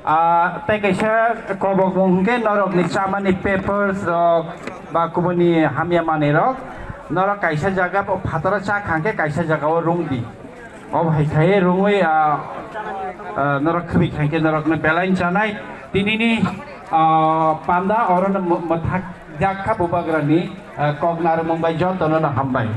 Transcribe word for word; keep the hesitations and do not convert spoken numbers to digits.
Ah, tei kaisa kobok mung hwnkhe norokni chamani papers rok ba kubuni hamya manwi rok norok kaisa jaga phataro cha khangkhe kaisa jagao rwngdi. Obo hai khai rwngwi, ah, ah, norok khwrwi khangkhe norokno belai chanai. Tinini, ah, panda orono mwthak jak kha bubagrani, ah, kok narwkmung bai jotono no hambai.